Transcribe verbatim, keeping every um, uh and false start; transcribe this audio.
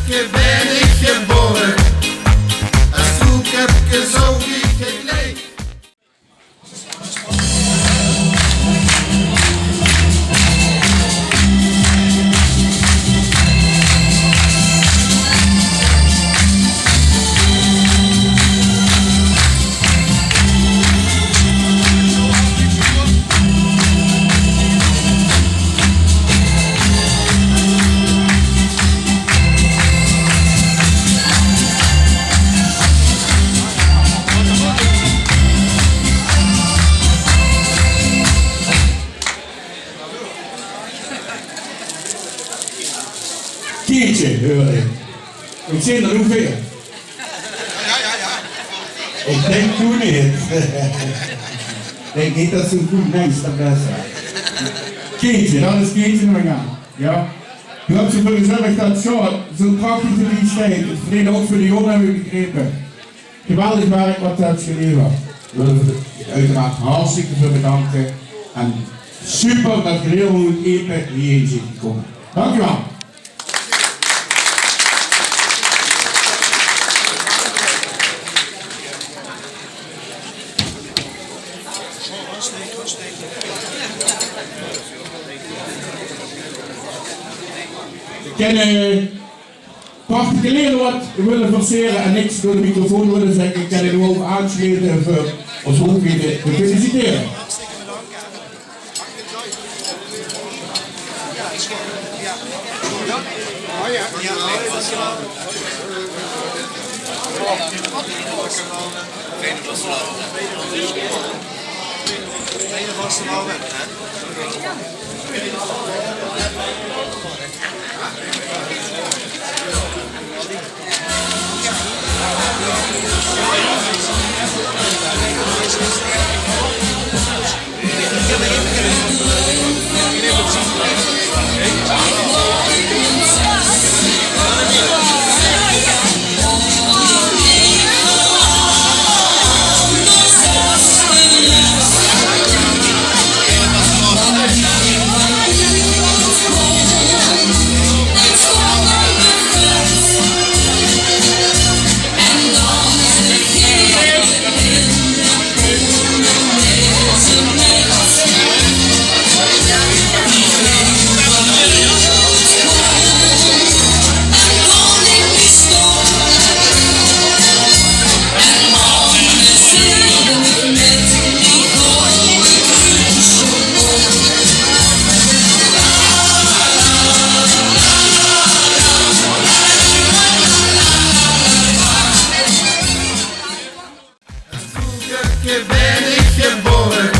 Bèn ich gebore. Es Koeköpke zoog ich 't leech. Keertje, huur ich. Ich zeen d'r noe veer. Ich dink noe neet. Ich dink neet det ze good neet, det bèste. Keertje, det is Keertje, mer jao. Jao. Doe höbs d'r veur gezörg det, jao, zoe'n prachtige dies steit. Veur dich ouch, veur de jónge, höb ich begrepe. Geweldig werk waat se höbs geleverd. Dao wille v'r dich oeteraard hartstikke veur bedanke. En super det geer hie oet Epe hie-in zeet gekómme. Dank uch waal. Kènne particuliere waat wille versere en niks door de microfoon wille zègke, kènne noe ouch aansjlete veur ós hoofdlede te feliciteren. Bèn ich gebore.